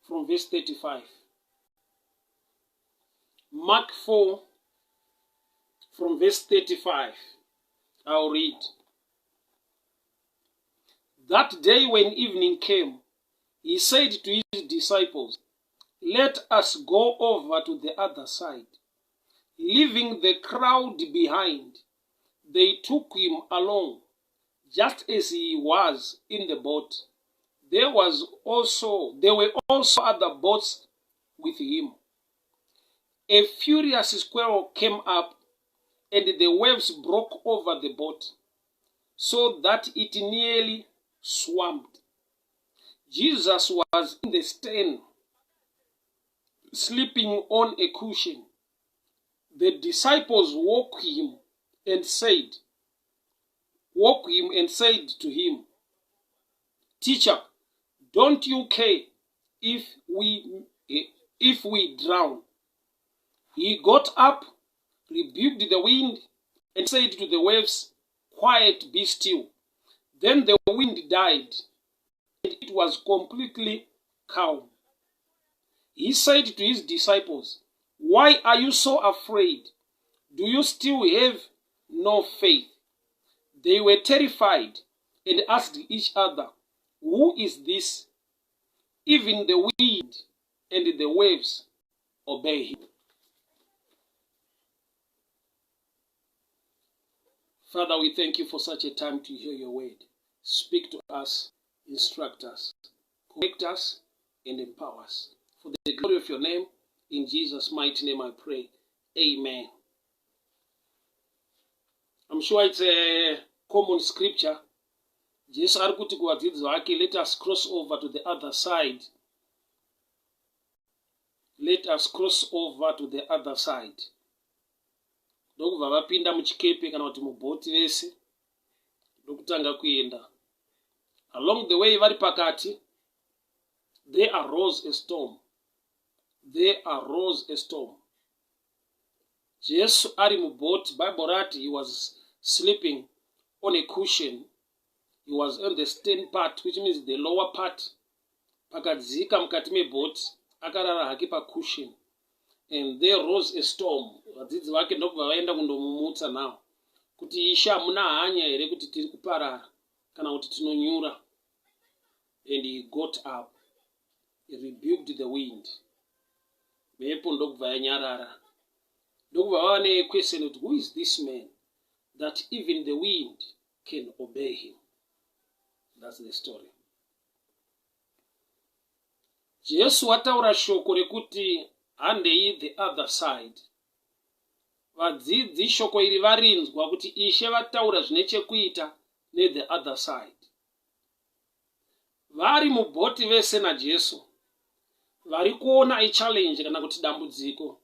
From verse 35. Mark 4 from verse 35. I'll read. That day when evening came, he said to his disciples, Let us go over to the other side. Leaving the crowd behind, they took him along, just as he was in the boat. There was also there were also other boats with him. A furious squall came up, and the waves broke over the boat, so that it nearly swamped. Jesus was in the stern, sleeping on a cushion. The disciples woke him and said, woke him and said to him, Teacher, don't you care if we drown? He got up, rebuked the wind, and said to the waves, Quiet, be still. Then the wind died, and it was completely calm. He said to his disciples, Why are you so afraid? Do you still have no faith? They were terrified and asked each other, Who is this? Even the wind and the waves obey him. Father, we thank you for such a time to hear your word. Speak to us, instruct us, correct us, and empower us. For the glory of your name, in Jesus' mighty name I pray. Amen. I'm sure it's a common scripture. Jesu ari kuti kuvadzidzi vake, let us cross over to the other side. Let us cross over to the other side. Ndokubva vapinda muchikepe kana kuti mubhoti vese, ndokutanga kuenda. Along the way, vari pakati, there arose a storm. There arose a storm. Jesu ari mubhoti, Bible rati he was sleeping on a cushion. He was on the stern part, which means the lower part, pakadzika mukati mebhoti, akarara hake pacushion. And there rose a storm. Vadzidzi vake ndokubva vaenda kundomumutsa now kuti, Ishe, hamuna hanya here kuti tiri kuparara kana kuti tinonyura? And he got up, he rebuked the wind, mhepo ndokubva yanyarara. Ndokubva vava nequestion kuti, who is this man that even the wind can obey him? That's the story. Jesu wataura shoko rekuti handei the other side. Vadzidzi shoko iri varinzwa kuti Ishe vataura zvine chekuita nethe other side. Vari mubhoti vese naJesu, vari kuona ichallenge kana kuti dambudziko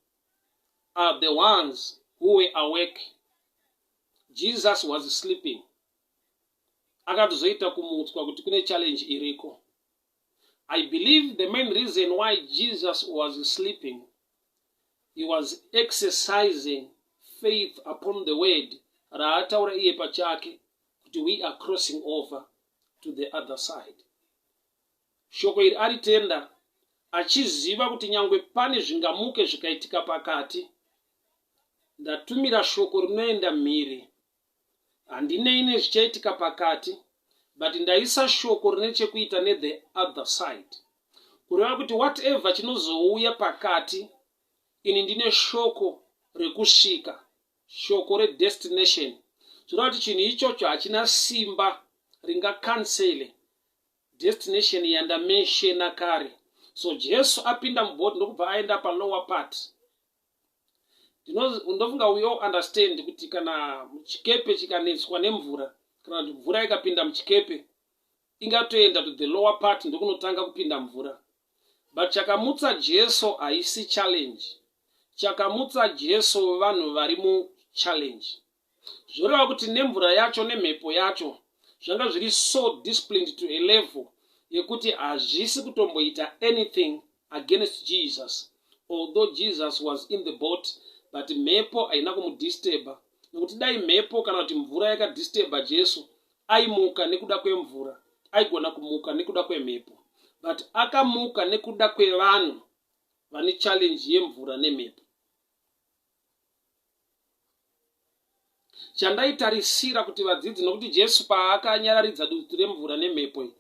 are the ones who were awake. Jesus was sleeping. Akatozoita kumutswa kuti kune challenge iriko. I believe the main reason why Jesus was sleeping, he was exercising faith upon the word raataura iye pachake kuti we are crossing over to the other side. Shoko iri aritenda achiziva kuti nyangwe pane zvingamuke zvikaitika pakati, ndatumira shoko rinoenda mhiri. Handinei nezvichaitika pakati, but ndaisa shoko rine chekuita nethe other side, kureva kuti whatever chinozouya pakati, ini ndine shoko rekusvika, shoko redestination. Zvoreva kuti chinhu ichocho hachina simba ringacancele destination yandamentiona kare. So Jesu apinda mubhoti, ndokubva aenda palower part. Ndofunga we all understand kuti kana chikepe chikanetswa nemvura, kana kuti mvura ikapinda muchikepe, ingatoenda to the lower part, ndokunotanga kupinda mvura. But chakamutsa Jesu haisi challenge. Chakamutsa Jesu vanhu vari muchallenge. Zvoreva kuti nemvura yacho nemhepo yacho zvanga zviri so disciplined to a level yekuti hazvisi kutomboita anything against Jesus. Although Jesus was in the boat, but mhepo haina kumudisturba, nekuti dai mhepo kana kuti mvura yakadisturba Jesu, aimuka nekuda kwemvura, aigona kumuka nekuda kwemhepo. But akamuka nekuda kwevanhu vane challenge yemvura nemhepo. Chandaitarisira kuti vadzidzi, nokuti Jesu paakanyararidza dutu remvura nemhepo iyi,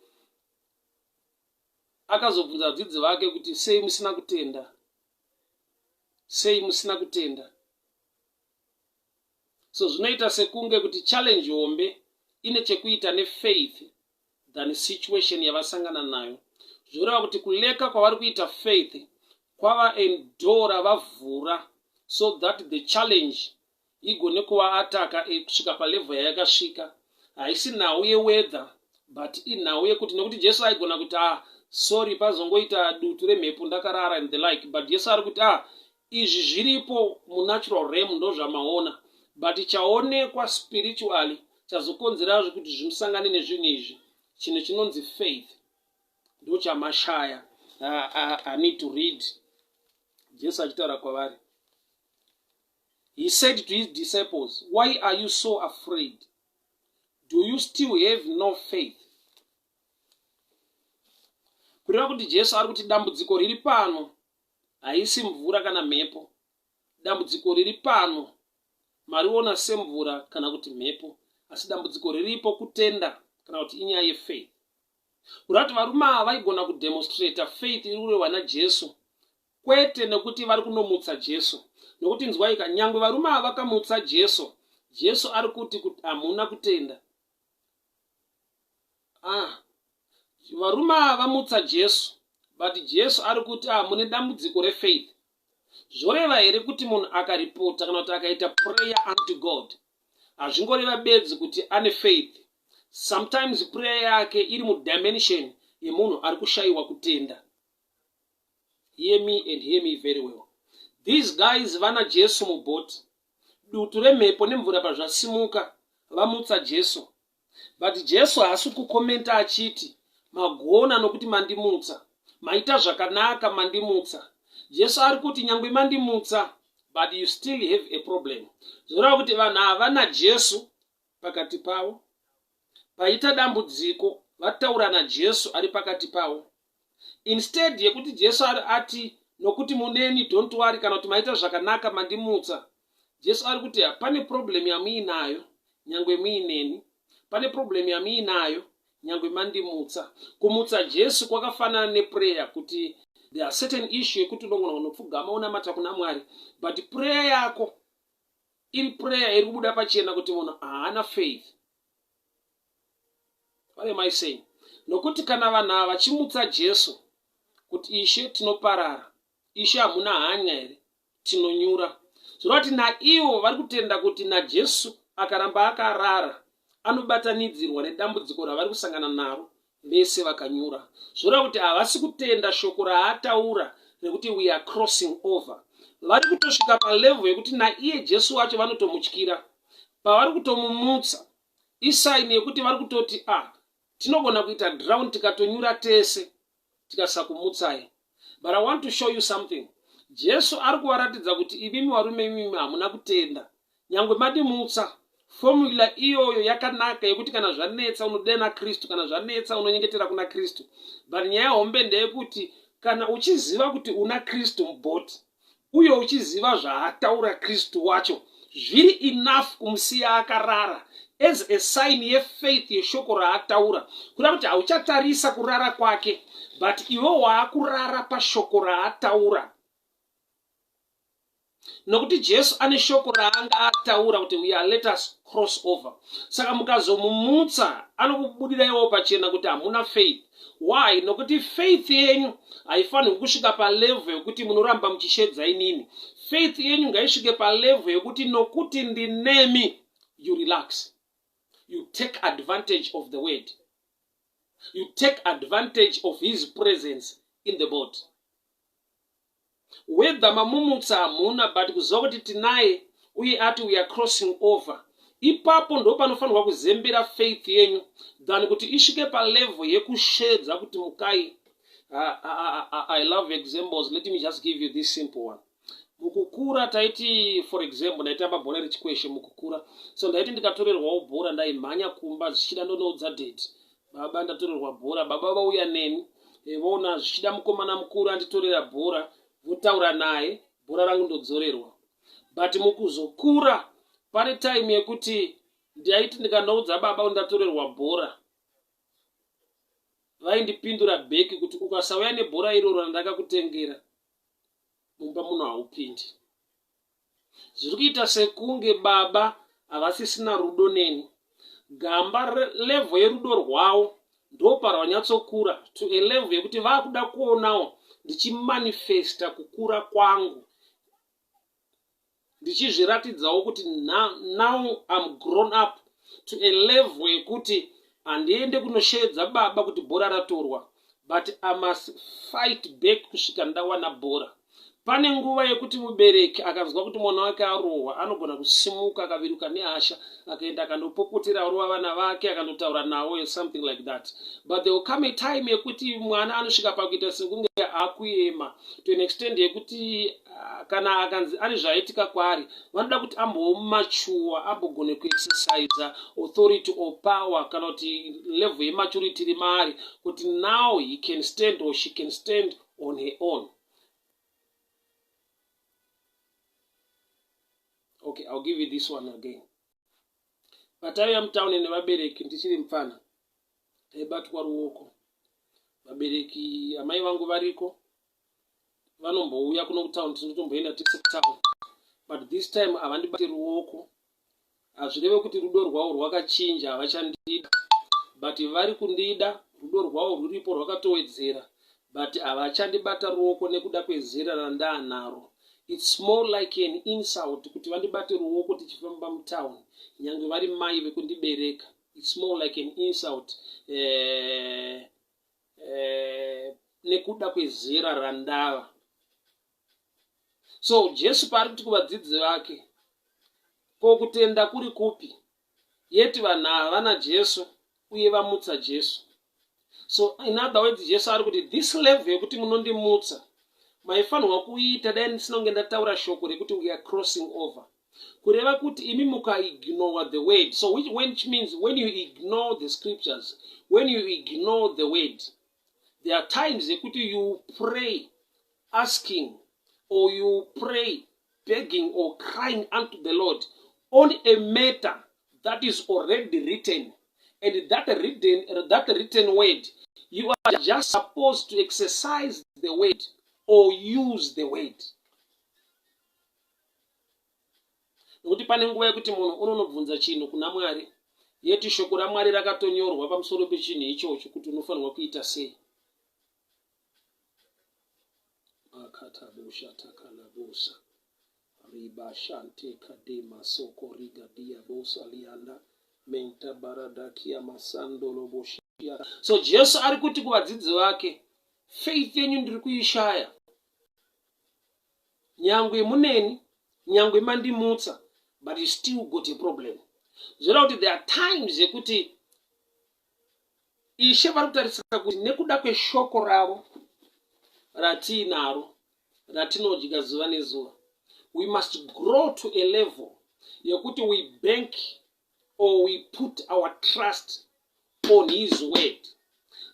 akazobvunza vadzidzi vake kuti sei musina kutenda? Sei musina kutenda? So zvinoita sekunge kuti challenge hombe ine chekuita nefaith than situation yavasangana nayo. Zvoreva kuti kuleka kwavari kuita faith kwava a door ravavhura so that the challenge igone kuvaataka kusvika palevel yayakasvika. Haisi nhau yeweather but inhau yekuti, nekuti Jesu aigona kuti, "Ah, sorry, pazongoita dutu remhepo, ndakarara," and the like. But Jesu ari kuti, "Ah, izvi zviripo munatural realm, ndozvamaona, but chaonekwa spiritually chazokonzerazve kuti zvimusangane nezvinhu izvi, chinhu chinonzi faith, ndochamashaya." I need to read Jesu achitaura kwavari. He said to his disciples, "Why are you so afraid? Do you still have no faith?" Kureva kuti Jesu ari kuti dambudziko riri pano haisi mvura kana mhepo. Dambudziko riri pano mariona semvura kana kuti mhepo, asi dambudziko riripo kutenda, kana kuti inyaya yefaith. Kureva kuti varume ava vaigona kudemonstrata faith iri kurehwa naJesu, kwete nekuti vari kunomutsa Jesu. Nokuti nzwaika, nyangwe varume ava vakamutsa Jesu, Jesu ari kuti hamuna kutenda. Ah, varume ava vamutsa Jesu, but Jesu ari kuti, "Ah, mune dambudziko refaith." Zvoreva here kuti munhu akaripota kana kuti akaita prayer unto God, hazvingoreva bedzi kuti ane faith? Sometimes prayer yake iri mudimension yemunhu ari kushayiwa kutenda. Hear me and hear me very well. These guys vana Jesu mubhoti, dutu remhepo nemvura pazvasimuka, vamutsa Jesu, but Jesu haasi kukomenta achiti, "Magona nokuti mandimutsa, maita zvakanaka mandimutsa." Jesu ari kuti, "Nyangwe mandimutsa, but you still have a problem." Zvoreva kuti vanhu havana Jesu pakati pavo. Paita dambudziko, vataura naJesu ari pakati pavo. Instead yekuti Jesu ari ati, "Nokuti muneni, don't worry," kana kuti, "Maita zvakanaka mandimutsa," Jesu ari kuti, "Pane problem yamuinayo nyangwe muineni. Pane problem yamuinayo nyangwe mandimutsa." Kumutsa Jesu kwakafanana neprayer, kuti there are certain issue yekuti unogona kunopfugama unamata kuna Mwari, but prayer yako iri prayer iri kubuda pachena kuti munhu haana faith. What am I saying? Nokuti kana vanhu ava vachimutsa Jesu kuti, "Ishe, tinoparara, Ishe, hamuna hanya here? Tinonyura," zvoreva kuti naivo vari kutenda kuti naJesu akaramba akarara anobatanidzirwa nedambudziko ravari kusangana naro, vese vakanyura. Zvoreva kuti havasi kutenda shoko raataura rekuti we are crossing over. Vari kutosvika palevel yekuti naiye Jesu wacho vanotomutyira. Pavari kutomumutsa isign yekuti vari kutoti, "Ah, tinogona kuita drown, tikatonyura tese tikasakumutsai." But I want to show you something. Jesu ari kuvaratidza kuti, "Imimi varume, imimi hamuna kutenda nyangwe madimutsa." Formula iyoyo yakanaka yekuti kana zvanetsa unodena Kristu, kana zvanetsa unonyengetera kuna Kristu. But nyaya hombe ndeyekuti kana uchiziva kuti una Kristu mubhoti, uye uchiziva zvaataura Kristu wacho, zviri enough kumusiya akarara as a sign yefaith yeshoko raataura. Kuda kuti hauchatarisa kurara kwake, but iwe waakurara pashoko raataura, nokuti Jesu ane shoko raanga ataura kuti we are, let us cross over. Saka mukazomumutsa, anokubudira pachena kuti hamuna faith. Why? Nokuti faith yenyu haifanirwi kusvika palevel yekuti munoramba muchishedza inini. Faith yenyu ngaisvike palevel yekuti nokuti ndinemi, you relax, you take advantage of the word, you take advantage of his presence in the boat. Whether mamumutsa hamuna, but kuziva kuti tinaye uye ati we are crossing over, ipapo ndo panofanirwa kuzembera faith yenyu than kuti isvike palevel yekushedza kuti mukai. I love examples. Let me just give you this simple one. Mukukura taiti, for example, ndaitamba bhora rechikweshe mukukura. So ndaiti ndikatorerwawo bhora, ndaimhanya kumba zvichida ndonoudza daddy, "Baba, ndatorerwa bhora." Baba vauya neni. Voona zvichida mukomana mukuru anditorera bhora, votaura naye, bhora rangu ndodzorerwa. But mukuzokura pane time yekuti ndaiti ndikanoudza baba kuti ndatorerwa bhora, vaindipindura bheki kuti ukasauya nebhora iroro randakakutengera mumba muno haupindi. Zviri kuita sekunge baba havasisina rudo neni. Gamba level yerudo rwavo ndoparwanyatsokura to a level yekuti vakuda kuonawo ndichimanifesta kukura kwangu, ndichizviratidzawo kuti now I'm grown up to a level yekuti handiende kunosheedza baba kuti bhora ratorwa, but I must fight back kusvika ndawana bhora. Pane nguva yekuti mubereki akanzwa kuti mwana wake arohwa, anogona kusimuka akaviruka nehasha, akaenda akandopopotera arova vana vake, akandotaura navo, something like that. But there will come a time yekuti mwana anosvika pakuita sekunge akuyema to an extent yekuti kana akanzi ane zvaitika kwaari, vanoda kuti ambomachuwa, ambogone kuexercisa authority or power, kana kuti level yematurity iri maari, kuti now he can stand or she can stand on her own. Okay, I'll give you this one again. Pataiuya mutauni nevabereki ndichiri mupfana, taibatwa ruoko. Vabereki, amai vangu variko, vanombouya kuno kutauni, tinotomboenda tese kutauni, but this time havandibati ruoko. Hazvireve kuti rudo rwavo rwakachinja, havachandida, but vari kundida, rudo rwavo rwuripo, rwakatowedzera, but havachandibata ruoko nekuda kwezera randaanaro. It's more like an insult kuti vandibate ruoko tichifamba mutown, nyange vari mai vekundibereka. It's more like an insult nekuda kwezera randava. So Jesu paari kuti kuvadzidzi vake, ko kutenda kuri kupi? Yeti vanhu ava vana Jesu uye vamutsa Jesu. So in other words, Jesu ari kuti this level yekuti munondimutsa maifanirwa kuita dai ndisina kunge ndataura shoko rekuti we are crossing over. Kureva kuti imi mukaignore the word, so which means when you ignore the scriptures, when you ignore the word, there are times yekuti you pray asking, or you pray begging or crying unto the Lord on a matter that is already written, and that written word, you are just supposed to exercise the word or use the word. Nokuti pane nguva yekuti munhu unonobvunza chinhu kuna Mwari, yeti shoko raMwari rakatonyorwa pamusoro pechinhu ichocho kuti unofanirwa kuita sei. Makatabusha takalabosa ribashante kadema soko rigadia bosa lianda menta baradakia masandoloboshia. So Jesu ari kuti kuvadzidzi vake, faith yenyu ndiri kuishaya. Nyangwe muneni, nyangwe mandimutsa, but you still got a problem. Zvoreva kuti there are times yekuti Ishe vari kutarisira kuti nekuda kweshoko ravo ratiinaro, ratinodya zuva nezuva, we must grow to a level yekuti we bank or we put our trust on his word,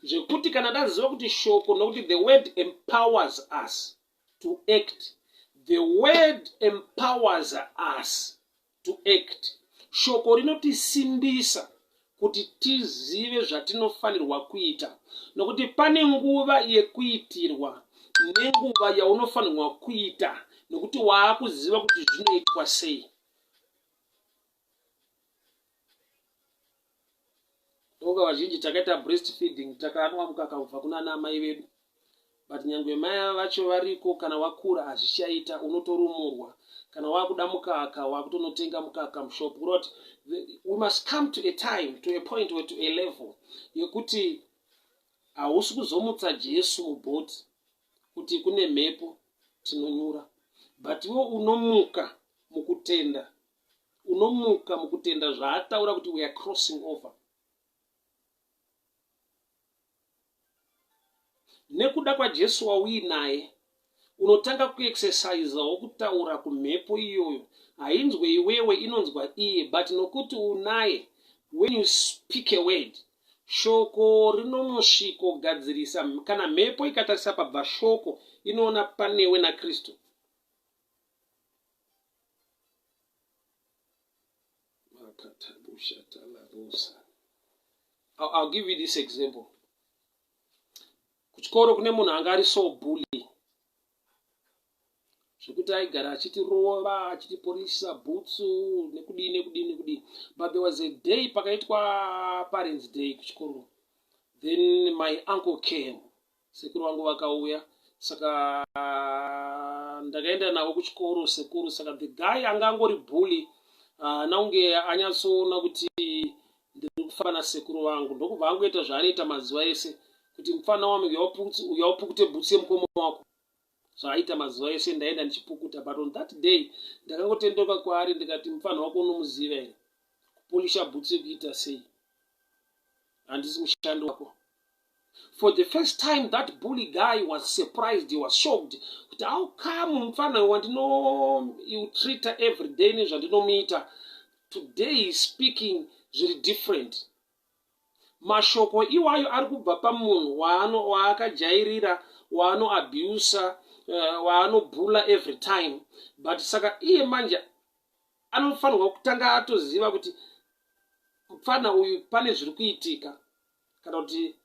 zvekuti kana taziva kuti shoko, nokuti the word empowers us to act, the word empowers us to act. Shoko rinotisimbisa kuti tizive zvatinofanirwa kuita, nokuti pane nguva yekuitirwa nenguva yaunofanirwa kuita, nokuti waakuziva kuti zvinoitwa sei. Ndoga vazhinji takaita breast feeding, takanwa mukaka kubva kuna ana amai vedu, but nyange mai vacho variko, kana wakura hazvichaita, unotorumurwa. Kana wakuda mukaka, wakutonotenga mukaka mushop. Kureva kuti we must come to a time, to a point or to a level yekuti hausi kuzomutsa Jesu mubhoti kuti kune mhepo tinonyura, but iwe unomuka mukutenda, unomuka mukutenda zvaataura kuti we are crossing over. Nekuda kwaJesu wauinaye, unotanga kuexercisawo kutaura kumhepo iyoyo. Hainzwe iwewe, inonzwa iye, but nokuti unaye, when you speak a word, Shoko rinonosviko gadzirisa kana mhepo ikatarisa pabva shoko inoona panewe naKristu. I'll give you this example. Kuchikoro kune munhu anga ari so bully zvekuti aigara achitirova achitiporisa bhutsu nekudii nekudii nekudii but there was a day pakaitwa parents day kuchikoro then my uncle came sekuru vangu vakauya saka ndakaenda navo kuchikoro sekuru saka the guy anga angori bully haana uh, kunge anyatsoona kuti ndiri kufamba nasekuru vangu ndokubva angoita zvaanoita mazuva ese kuti mupfana wami uyaupukute bhutsu yemukoma wako zvaaita mazuva ese ndaenda ndichipukuta but on that day ndakangotendoka kwaari ndikati mupfanha wako unomuziva here kupolisha bhutsu yekuita sei handisi mushando wako for the first time that bully guy was surprised he was shocked kuti how come mupfanha wandinoutreata every day nezvandinomuita today he speaking zviri different Mashoko iwayo ari kubva pamunhu waakajairira, waanoabuser, eh, waanobhula every time. But saka iye manje anofanirwa kutanga atoziva kuti mupfana uyu pane zviri kuitika kana kuti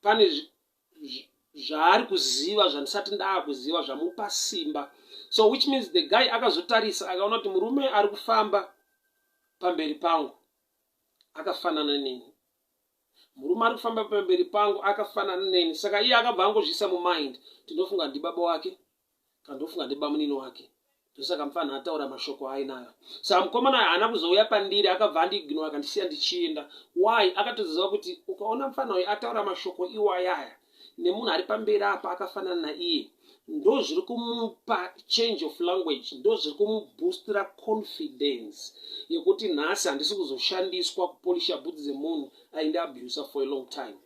pane zvaari kuziva zvandisati ndaakuziva zvamupa simba so which means the guy akazotarisa akaona kuti murume ari kufamba pamberi pangu akafanana neni murume ari kufamba pamberi pangu akafanana neni saka iye akabva angozviisa mumind tinofunga ndibaba wake kana ndofunga ndibamunini wake ndosaka mufanha ataura mashoko ainayo saka mukomana haana kuzouya pandiri akabva andiignore akandisiya ndichienda why akatoziva kuti ukaona mufana uyu ataura mashoko iwayaya nemunhu ari pamberi apa akafanana naiye ndozviri kumupa change of language ndozviri kumuboostira confidence yekuti nhasi handisi kuzoshandiswa kupolisha bhutsu dzemunhu ainde abuser for a long time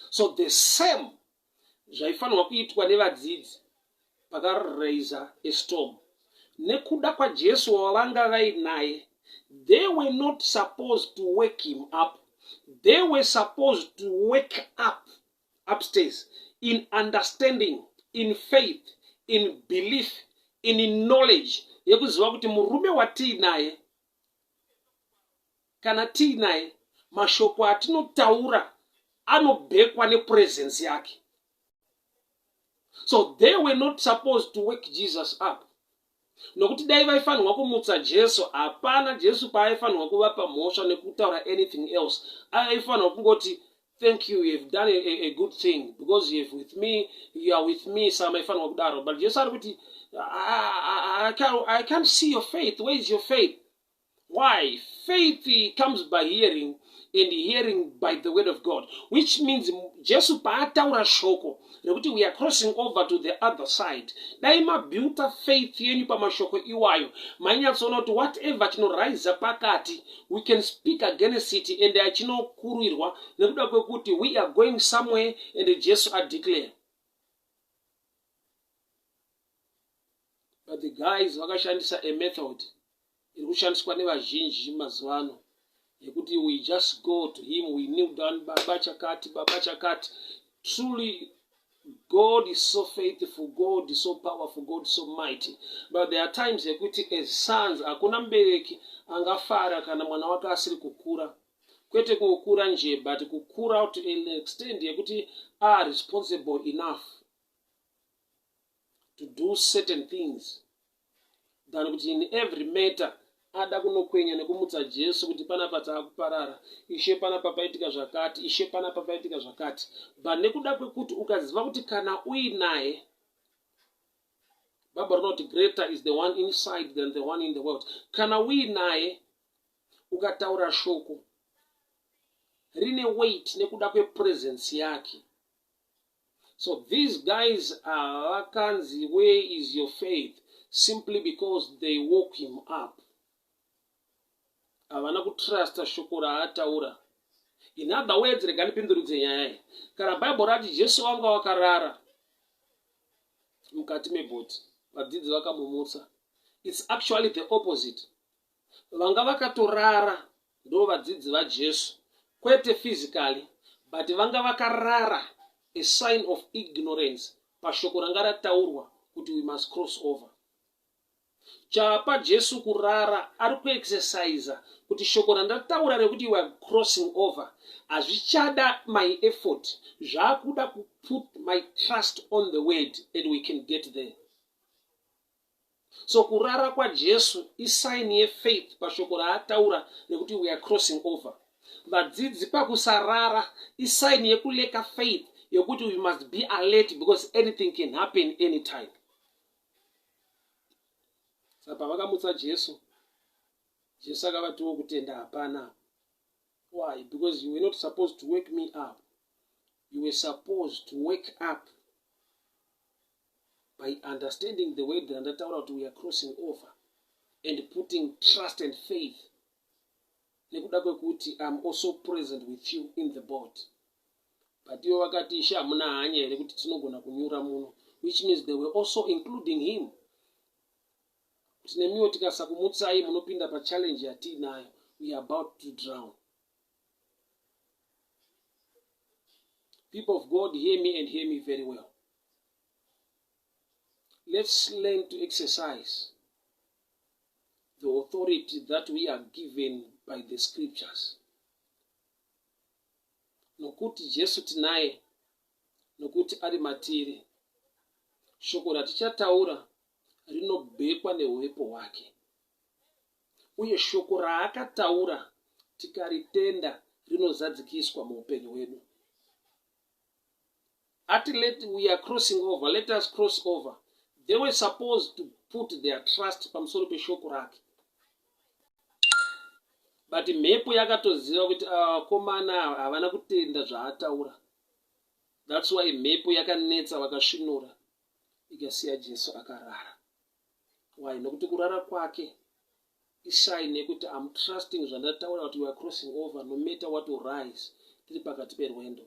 so the same zvaifanirwa kuitwa nevadzidzi pakaraiser a storm nekuda kwajesu wavanga vainaye they were not supposed to wake him up they were supposed to wake up upstairs in understanding in faith in belief in knowledge yekuziva kuti murume watiinaye kana tiinaye mashoko atinotaura anobhekwa nepresence yake so they were not supposed to wake jesus up nokuti dai vaifanirwa kumutsa jesu hapana jesu paaifanirwa kuvapa mhosva nekutaura anything else aifanirwa kungoti thank you you have done a, a, a good thing because you have with me you are with me saka maifanirwa kudaro but jesu ari kuti I, I, can't, i can't see your faith where is your faith Why? Faith comes by hearing and hearing by the word of God, which means Jesu paataura shoko rekuti we are crossing over to the other side. Dai mabuilta faith yenyu pamashoko iwayo, mainyatsoona kuti whatever chinoraisa pakati, we can speak against it and achinokurirwa nekuda kwekuti we are going somewhere and Jesu adeclare. But the guys vakashandisa a method iri kushandiswa nevazhinji mazuva ano yekuti we just go to him we kneel down baba chakati baba chakati truly god is so faithful god is so powerful god is so mighty but there are times yekuti as sons hakuna mubereki angafara kana mwana wake asiri kukura kwete kungokura nje but kukura to an extent yekuti are responsible enough to do certain things than kuti in every matter ada kunokwenya nekumutsa jesu kuti panapa taakuparara ishe panapa paitika zvakati ishe panapa paitika zvakati but nekuda kwekuti ukaziva kuti kana uinaye baba rinoti greater is the one inside than the one in the world kana uinaye ukataura shoko rine weight nekuda kwepresence yake So these guys are vakanzi where is your faith simply because they woke him up. Havana kutrusta shoko raataura. In other words, rega ndipindurudze nyaya iyi. Kana Bible rati Jesu wanga wakarara mukati mebhoti, vadzidzi vakamumutsa. It's actually the opposite. Vanga vakatorara ndo vadzidzi vaJesu. Kwete physically, but vanga vakarara, a sign of ignorance pashoko ranga rataurwa kuti we must cross over. Chapa Jesu kurara ari kuexercisa kuti shoko randataura rekuti you are crossing over hazvichada my effort, zvakuda kuput my trust on the word and we can get there. So kurara kwaJesu isign yefaith pashoko raataura rekuti we are crossing over. Vadzidzi pakusarara isign yekuleka faith yekuti we must be alert because anything can happen anytime. Saka pavakamutsa Jesu, Jesu akavatiwo kutenda hapana. Why? Because you were not supposed to wake me up. You were supposed to wake up by understanding the word randataura kuti we are crossing over and putting trust and faith nekuda kwekuti I'm also present with you in the boat. But ivo vakati ishe hamuna hanya here kuti tinogona kunyura muno, which means they were also including him. Kuti nemiwo tikasakumutsai munopinda pachallenge yatiinayo, we are about to drown. People of God, hear me and hear me very well. Let's learn to exercise the authority that we are given by the scriptures. Nokuti Jesu tinaye, nokuti ari matiri. Shoko ratichataura rinobhekwa neuvepo hwake. Uye shoko raakataura tikaritenda rinozadzikiswa muupenyu hwedu. Ati let we are crossing over, let us cross over. They were supposed to put their trust pamusoro peshoko rake. But mhepo yakatoziva kuti vakomana ah, havana kutenda zvaataura. That's why mhepo yakanetsa vakasvinura ikasiya Jesu akarara. Why? Nokuti kurara kwake isign yekuti I'm trusting zvandataura kuti we are crossing over no matter what will rise tiri pakati perwendo.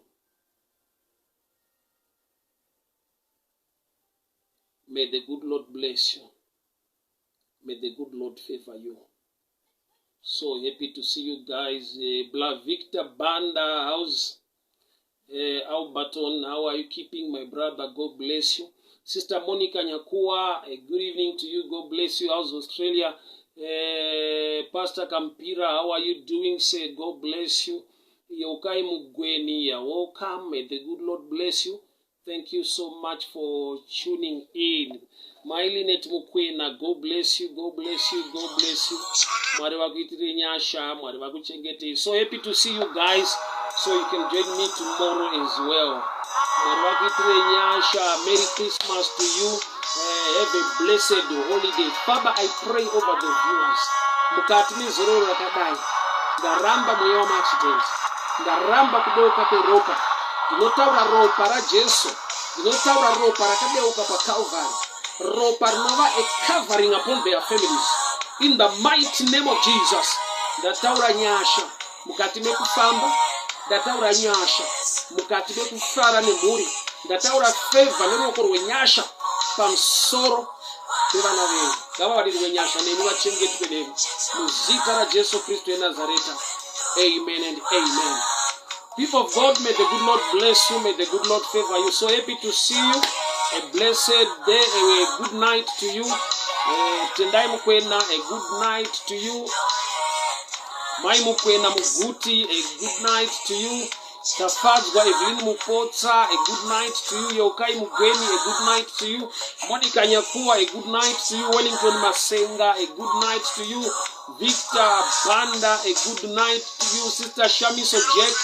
May the good Lord bless you. May the good Lord favor you. So happy to see you guys. Bla Victor Banda, how's Alberton? How are you keeping, my brother? God bless you. Sister Monica Nyakua, a good evening to you. God bless you. How's Australia? Pastor Kampira, how are you doing? Say, God bless you. Yeukai Mugweni, you're welcome. May the good Lord bless you. Thank you so much for tuning in. Mai Linet Mukwena, God bless you, God bless you, God bless you. Mwari vakuitire nyasha, Mwari vakuchengetei. So happy to see you guys. So you can join me tomorrow as well. Mwari vakuitire nyasha. Merry Christmas to you. Have a blessed holiday. Father, I pray over the viewers. Mukati mezororo rakadai, ndaramba mweya wamaaccident, ndaramba kudeuka kweropa. Ndinotaura ropa raJesu, ndinotaura ropa rakadeuka paCalvary, ropa rinova a covering upon their families. In the mighty name of Jesus, ndataura nyasha mukati mekufamba, ndataura nyasha mukati mekufara nemhuri, ndataura favor neruoko rwenyasha pamusoro pevana venyu. Ngavawadirwe nyasha nemi, vachengetwe nemi muzita raJesu Kristu yeNazareta. Amen and amen. People of God, may the good Lord bless you. May the good Lord favor you. So happy to see you. A blessed day, a good night to you. Tendai Mukwena, a good night to you. Mai Mukwena Muguti, a good night to you. Tafadzwa Evelyn Mupotsa, a good night to you. Yokai Mugweni, a good night to you. Monica Nyakua, a good night to you. Wellington Masenga, a good night to you. Victor Banda, a good night to you. Sister Shamiso Jack,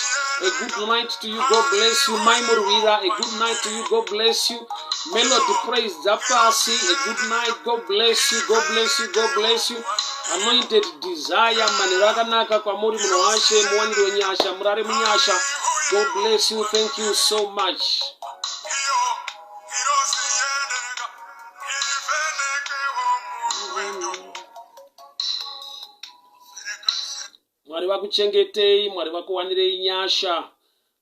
a good night to you. God bless you. Mai Murwira, a good night to you. God bless you. Melody Praise Zapasi, a good night. God bless you. God bless you. God bless you. Anointed Desire, manheru akanaka kwamuri munhu washe, muwanirwe nyasha, murare munyasha. God bless you. Thank you so much. Mwari vakuchengetei, Mwari vakuwanirei nyasha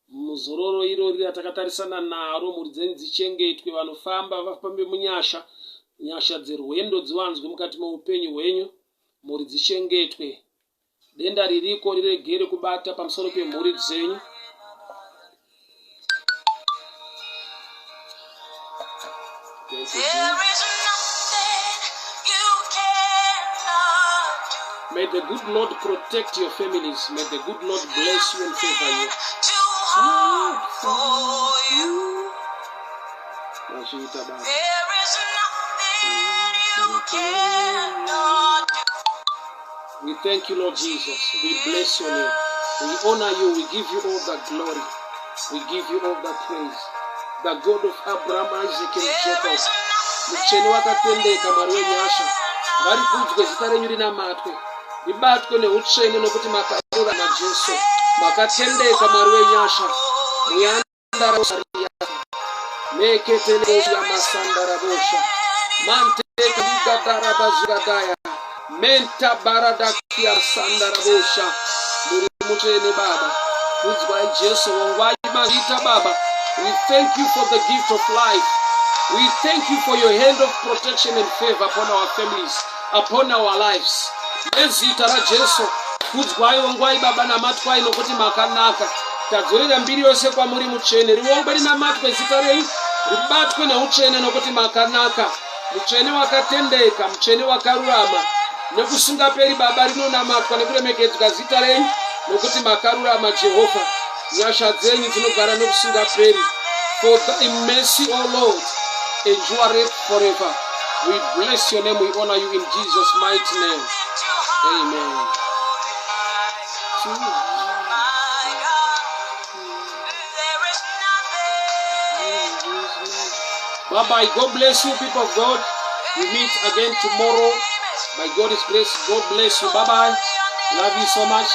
muzororo irori ratakatarisana naro. Mhuri dzenyu dzichengetwe, vanofamba vafambe munyasha, nyasha dzerwendo dziwanzwe mukati meupenyu hwenyu, mhuri dzichengetwe. Denda ririko riregere kubata pamusoro pemhuri dzenyu. May the good Lord protect your families. May the good Lord bless you and favor you. Mazviita baba. We thank you, Lord Jesus. We bless your name. We honor you. We give you all the glory. We give you all the praise. The God of Abraham, Isaac and Jacob. Mutsvene wakatendeka, Mwari wenyasha. Ngarikudzwe zita renyu rinamatwe. Ribatwe neutsvene nokuti makarurama Jesu. Makatendeka Mwari wenyasha. Muyanda meketeleboyamasandarabosa mantekaligadarabazgadaya mentabaradakiasandarabosha muri mutsvene baba kudzwai jesu wongwai mazita baba we thank you for the gift of life we thank you for your hand of protection and favor upon our families upon our lives Nezita raJesu, kudzwai, ongwai Baba, namatwai nokuti makanaka. Tadzorera mbiri yose kwamuri mutsvene. Rivongwe rinamatwe zita renyu, ribatwe neutsvene nokuti makanaka. Mutsvene wakatendeka, mutsvene wakarurama. Nekusingaperi Baba rinonamatwa nekuremekedzwa zita renyu nokuti makarurama Jehovha. Nyasha dzenyu dzinogara nekusingaperi. For thy mercy, O Lord, endureth forever. We bless your name, we honor you in Jesus' mighty name. Amen. Bye bye. God bless you, people of God. We meet again tomorrow. By God's grace, God bless you. Bye bye. Love you so much.